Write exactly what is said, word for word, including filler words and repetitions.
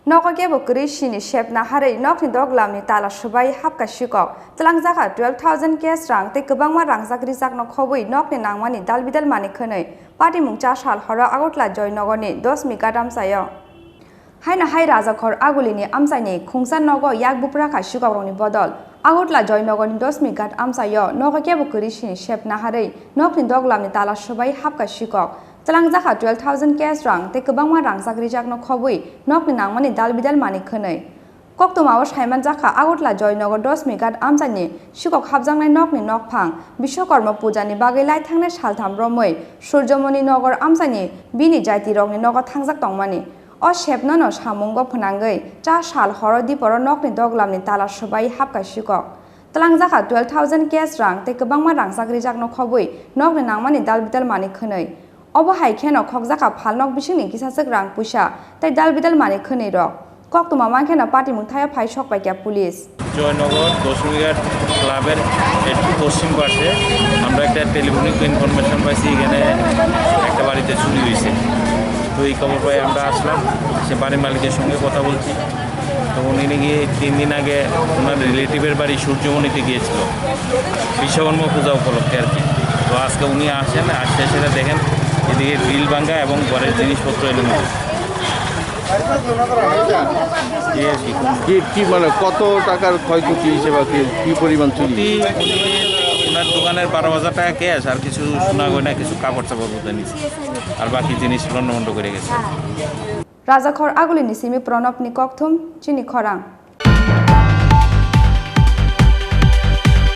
Nogo kebo kwrwi sini sep naharwi nokni doglamni tala swbai hapkha sikok. Twlangjakha twelve thousand cash rang tei kwbangma rangjak rijakno khobwi nokni nangmani dalbidal manwi khwnwi patimung cha sal horo Agartala Joynogorni Dosmi Ghat amchaio. Haino hai Rajakhor Agulini amchaini khungsa nogo yak buprakha sikokrokni bodol. Agartala Joynogorni Dosmi Ghat amchaio nogo kebo kwrwi sini sep naharwi nokni doglamni tala swbai hapkha sikok. Twlangjakha twelve thousand cash rang tei kwbangma rangjak rijakno khobwi nokni nangmani dalbidal manwi khwnwi. Koktwmao saimanjakha Agartala Joynagar Dosmi Ghat amchaini sikok hapjaknai nokni nokphang Biswakarma pujani bagwi laithangnai saltham romwi Surjomoni Nagar amchaini bini jaitirokni nogo thangjak tongmani. O sepnono samungo phwnangwi cha sal horo diporo nokni doglamni tala swbai hapkha sikok. Twlangjakha twelve thousand cash rang tei kwbangma rangjak rijakno khobwi nokni nangmani dalbidal manwi khwnwi. Obo hai kheno khokjakha phalnok bisingni kisachwk rang puisa tei dalbidal manwi khwnwi rok. Koktwma mankheno patimung thaio phai sokpaikha police. Joynagar দশমীঘাট ক্লাবের একটু পশ্চিম পাশে আমরা একটা telephonic information পাইছি, এখানে একটা বাড়িতে চুরি হয়েছে। তো এই খবর পাই আমরা আসলাম, সে বাড়ির মালিকের সঙ্গে কথা বলছি। তো উনি নাকি তিন দিন আগে ওনার রিলেটিভের বাড়ি সূর্যমণিতে গিয়েছিল বিশ্বকর্মা পূজা উপলক্ষে আর কি। তো আজকে উনি আসেন, আসতে সেটা দেখেন এদিকে গ্রিল ভাঙা এবং ঘরের জিনিসপত্র এলোমেলো। এই আর কি। কি, কি মানে কত টাকার ক্ষয়ক্ষতি হিসেবে কি, কি পরিমাণ চুরি? ক্ষতি, ওনার দোকানের বারো হাজার টাকা ক্যাশ আর কিছু সোনা গয়না, কিছু কাপড় চাপড় বোধহয় নিছে। আর বাকি জিনিস লন্ডভন্ড করে গেছে। Rajakhor Agulini simi Pranabni kokthum chini khorang.